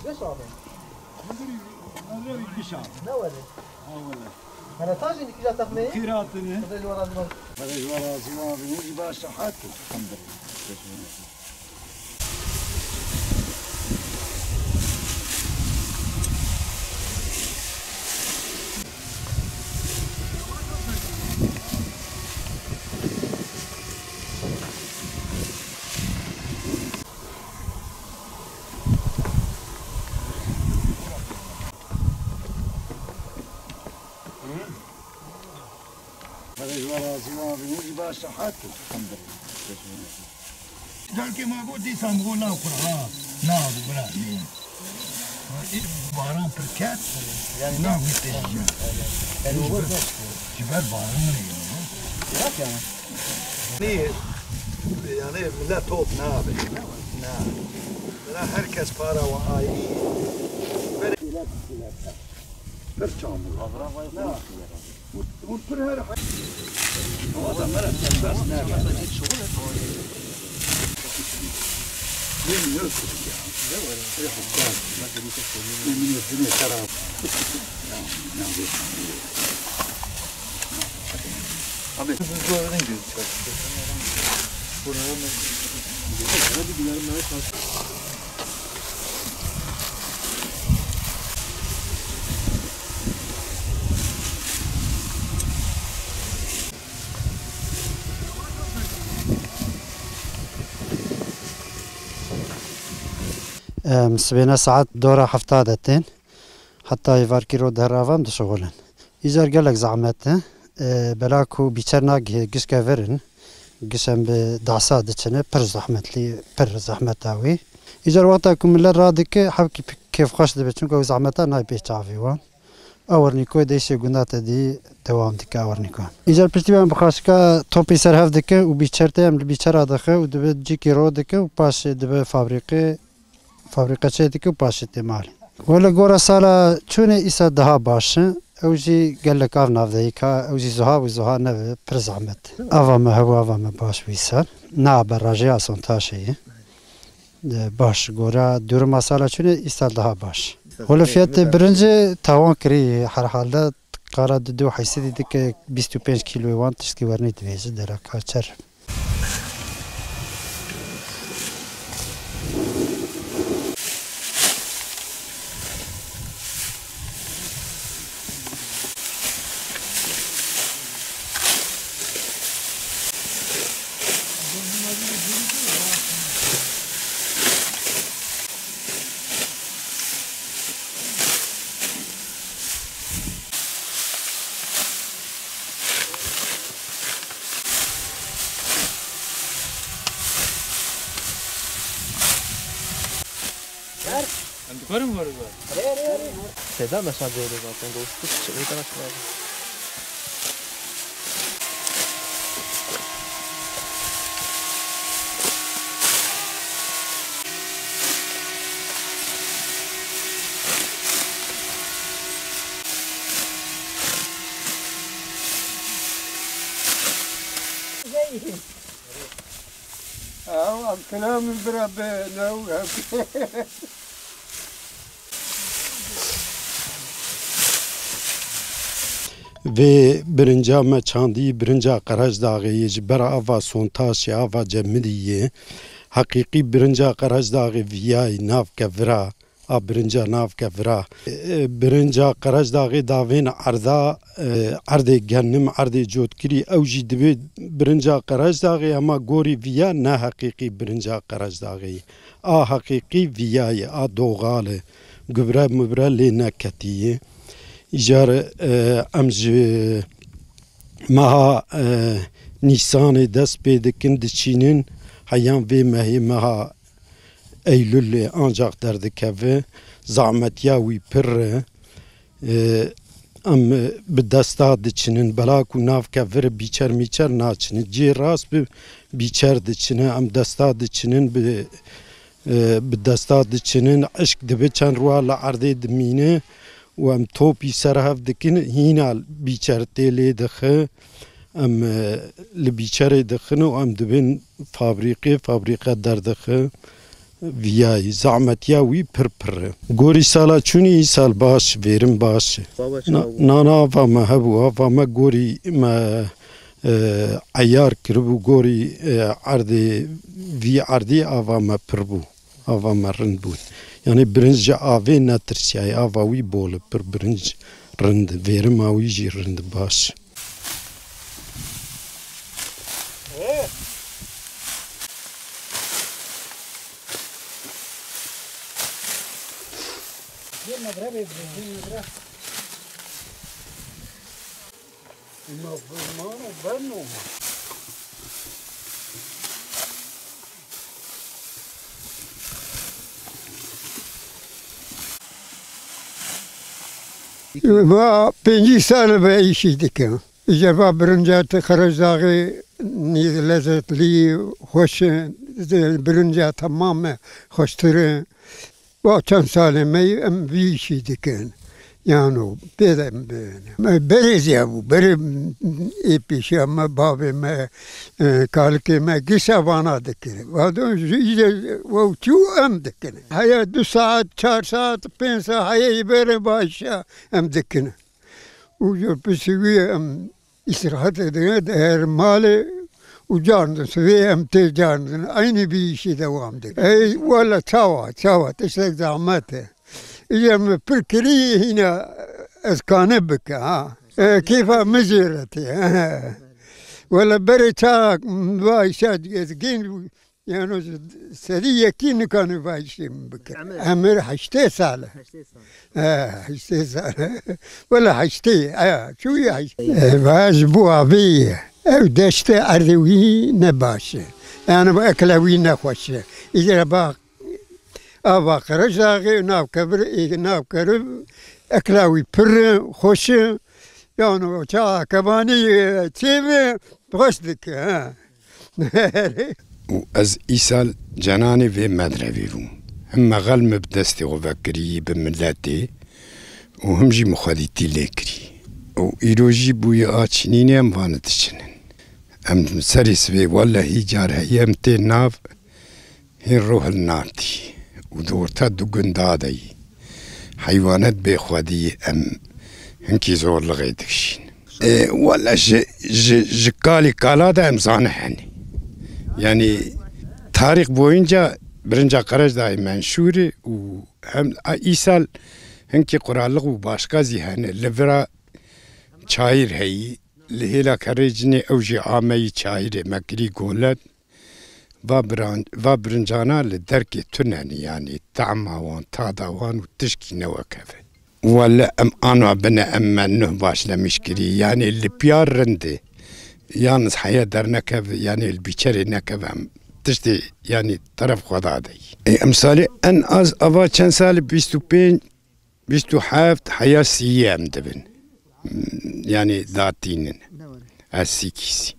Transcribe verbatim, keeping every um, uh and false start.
Beş abi. Nedir, nedir bir şey? Ne var? Ha, wala. Hele taşın iki jataf ne? Kiratını. Hadi yuvarlanma. Hadi yuvarlanma. Baş rahat. Elhamdülillah. Hadi yuvarlanma. Baş rahat. Elhamdülillah. Dalkê ma got dîsa min got nav xwe ha. Nav bira nê. Baran pir ket. Yani nav wî tê ji. Yani ji ber, ji ber baranê. Bırak yani. Nê? Yani millet top nabe. Na. Bira her kes para ve ayrı. Pir çamur. Hûn, hûn pir her hay-, o da mera serbest ne. Bilmiyorsun ya. Bilmiyorsun ne taraf. Ya, ya, Abi. Buranın gözü. Buranın. Em, sibêne saet dora hefta de tên. Heta êvarkî ro diheravan dişixulin. Îcar gelek zehmet e. E, bela ku bîçer nagihê gişke vir in, gişen bi dasa diçine, pir zehmetlî, pir zehmeta wî. Îcar wexta ku millet radike, hevkî p-, kêfxweş dibe, çunku ew zehmeta nayê pê çavê wan. Ewernîkoyê de îşê gunda te dî dewam dike ewernîko. Îcar piştî em bi xaşika topî ser hev dikin û bîçer tê, em li bîçera dixin û dibe cîkî ro dikin û paşê dibe fabrîqê. Fabrîqe çê dike û paşê tê malê. Wele gora sala çûnê îsa daha baş e. Ew jî gelek av navdeyî ka, ew jî zuha bû, zuha nebe, pir zehmet. Ava me hebû, ava me baş bû îsal. Na berrajeya Sontaşê ye. De baş gora duruma sala çûnê îsal daha baş. Wele fiyetê birincê tawan kirî herhalde qala du dû heysedî dike bîst û pênc kîloyê wan tiştkî wernî dibêje dereka çer. Em dikarin were ber. Seda meşa dêrê zaten, goştu çiçeği kana çıkar. Ew, em kilamên bira bi new. Vê birinca me çandî, birinca Qerejdaxê yê, ji ber ava Sontaşê, ava Cemidî yê. Heqîqî birinca Qerejdaxê viyayî nav kevira. A birinca nav kevira. E, birinca Qerejdaxê davên erda, e, erdê genim, erdê cotkirî, ew jî dibê birinca Qerejdaxê, hema gorî viya ne heqîqî birinca Qerejdaxê ye. A heqîqî viya ye, a doxal e. Gubre mubre lê neketiye. Îcar, e, em ji meha, e, Nîsanê dest pê dikin, diçînin, heyan vê mehê meha Eylûlê ancax derdikeve, zahmetiya wî pir e. E, em bi desta diçinin, bela ku nav kevir bîçer mîçer naçinin. Cê rast bi bîçer diçinin, em desta diçinin, bi, e, bi desta diçinin. Eşk dibe çend rûa li erdê dimîne û em topî ser hev dikin, hîna bîçer tê lê dixe. Em, e, li bîçerê dixin û em dibin fabrîqê, fabrîqe derdixin. Viyayî, zehmetiya wî pir pir e. Gorî sala çûnî îsal baş, vêrin baş e. Baba Na- çawa bû? Nana ava me hebû, ava me gorî me, e, eyar kiribû, gorî, e, erdê, vî erdî ava me pir bû. Ava me rind bû. Yanî birinc ji avê netirsiyaye, ava wî bol e, pir birinc rind e, vêrima wî jî rind e, baş. Ma pêncî sal e ve îşî dikim. Îcar va birinca te Qerejdaxê nî lezzetlî, xweş e, birinca temam e, xweştir e. Va çend salê me yê em vî îşî dikin. Yano, pê de em bibin. Me berê zî hebû, berê ê pêşiya me, bavê me, e, kalikê me, gişa vana dikir. Va do ji îce we çû em dikin. Heya du saet, çar saet, pênc saet, heya yê berê başa em dikin. Û ji piştî wî em îstirahetê dine, diherin malê û carndin sibê em tê carndin. Eynî vî îşî dewam dikin. Ey, wele çawa, çawa, tiştek zehmet e. Îja min pir kirî hîna ez kane bike, ha. E, kêfa min jê re tê, he. Wele berê çaxek min va îşa ez gên Yano ji sedî yekî nikane vayîşê min bike. Emir? Emir heştê sal e. Heştê sal. He, heştê sal e. Wele heştê, he, çûyî heştê. E, va ji bo avê ye. Ew deştê erdê wî ne baş e. Yani bu ekla wî ne xweş e. Îdire bak, ava Qerejdaxê, nav kevir, ê, nav keriv, ekla wî pir e, xweş e. Yano çaxa kevanî, e, çêve, xweş dike, he. Û ez îsal cenanê vê medrevê bûm. Him mexel min bi destê xwe vekirî bi miletê û him jî min xwedîtî lê kirî. Û îro jî bûye a çinînê em vane diçinin. Em serê sibê wellehî car heye em tê nav hîn roh li nav tî û di orta du gunda de yî. Heywanet bê xwedî em hinkî zorlixê dikişîn. Ê, wele ji, ji, ji kalî kala de em zane henî. Yanî tarîx boyunca birinca Qerejdaxê menşûr e û hem a îsal hinkî quralix û başka zî hene. Li vira çayîr heyî, li hêla kerrê cinê ew jî ameyî çayîrê me kirî golet. Va biran-, va birincana li derkê tune ne, yanî tahma wan, tada wan û tişkî ne wek hev e. Wele em ana bine em me nuh başlemîş kirî, yanî li piya rind e. Yalnız heye dernekeve, yanî li bîçerê nekeve em tiştê, yanî teref xwe da dey. Ê, emsalê en az ava çend salî bîst û pênc, bîst û heft heya sîyê em dibin. Yanî datînin. Ez sîkî sî.